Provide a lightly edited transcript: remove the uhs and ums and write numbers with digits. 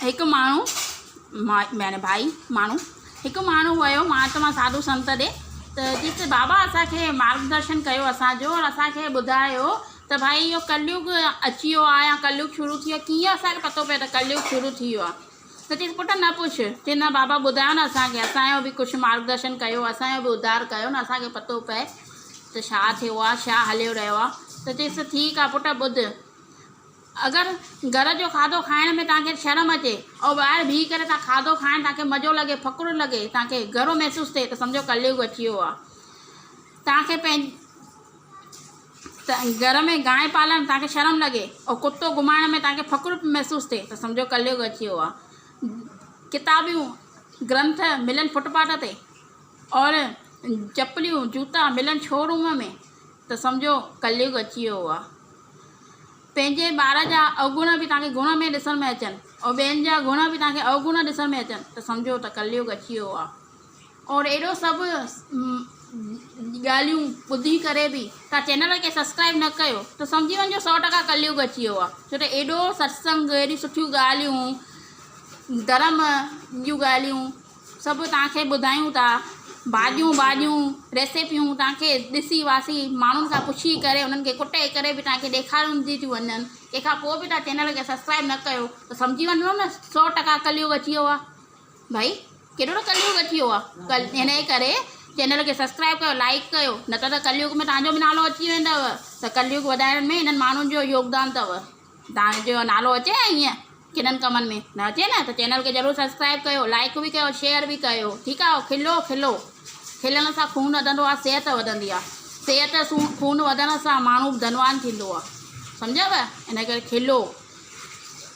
هڪ ماڻهو يعني ڀائي ماڻهو هڪ ماڻهو ويو مهاتما ساڌو سنت ڏي ته چيس ته بابا اسان کي مارگ درشن ڪيو اسان جو اور اسان کي ٻڌايو ته ڀائي اهو ڪليگ اچي ويو آهي يا ڪليگ شروع ٿي ويو آهي ڪيئن اسان کي پتو پيو ته ڪليگ شروع ٿي ويو آهي ته چيس پٽ نه پڇ چي نه بابا ٻڌايو نه اسان کي اسان جو به ڪجهه مارگ درشن ڪيو اسان جو به اڌار ڪيو نه اسان کي پتو پئي ته ڇا ٿيو آهي ڇا هليو رهيو آهي ته چيس ٺيڪ آهي پٽ ٻڌ اگر گهر جو کاڌو کائڻ ۾ توهان کي شرم اچي ۽ ٻاهر بيهي ڪري توهان کاڌو کائڻ توهان کي مزو لڳي فخر لڳي توهان کي گرو محسوس ٿئي ته سمجهو ڪليگ اچي ويو آهي توهان کي پنهنجي گهر ۾ گانء پالڻ توهان کي شرم لڳي ۽ ڪتو گهمائڻ ۾ توهان کي فخر محسوس ٿئي ته سمجهو ڪليگ اچي ويو آهي ڪتابيون گرنٿ ملن فٽ پاٿ تي اور چپليون جوتا ملن شو روم ۾ ته سمجهو ڪليگ اچي ويو آهي پنهنجي ٻار جا اوگڻ به توهان کي گڻ ۾ ڏسڻ ۾ اچن ۽ ٻين جا گڻ به توهان کي اوگڻ ڏسڻ ۾ اچن ته سمجهو ته ڪليگ اچي ويو آهي اور اهڙو سڀ ڳالهيون ٻڌي ڪري به توهان چينل کي سبسڪرائب نه ڪيو ته سمجهي وڃجو سو ٽڪا ڪليگ اچي ويو آهي ڇو ته ايڏو ستسنگ ايڏيون سٺيون ڳالهيون ڌرم جون ڳالهيون سڀ توهان کي ٻڌايون ٿا ڀاڄيون ڀاڄيون ريسيپيون توهان کي ڏسي واسي ماڻهن کان پڇي ڪري انهن کي ڪٽي ڪري به توهان کي ڏيکاريندي ٿيون وڃن تنهن کان پوءِ به توهان چينل کي سبسڪرائب نه ڪيو ته سمجهي وڃو نه سو ٽڪا ڪليگ اچي ويو آهي ڀائي ڪيڏو نه ڪليگ اچي ويو آهي هن جي ڪري چينل کي سبسڪرائب ڪيو لائڪ ڪيو نه ته ته ڪليگ ۾ توهان جو به نالو اچي ويندو ته ڪليگ وڌائڻ ۾ هنن ماڻهن جو يوگدان اٿو توهان جو نالو اچي ائين ڪنن ڪمن ۾ نه اچي نه ته چينل کي ضرور سبسڪرائب ڪيو لائڪ به ڪيو شيئر به ڪيو ٺيڪ آ کلو کلو کلڻ سان خون وڌندو آ صحت وڌندي آ صحت خون وڌڻ سان ماڻهو ڌنوان ٿيندو آ سمجهيو ان ڪري کلو.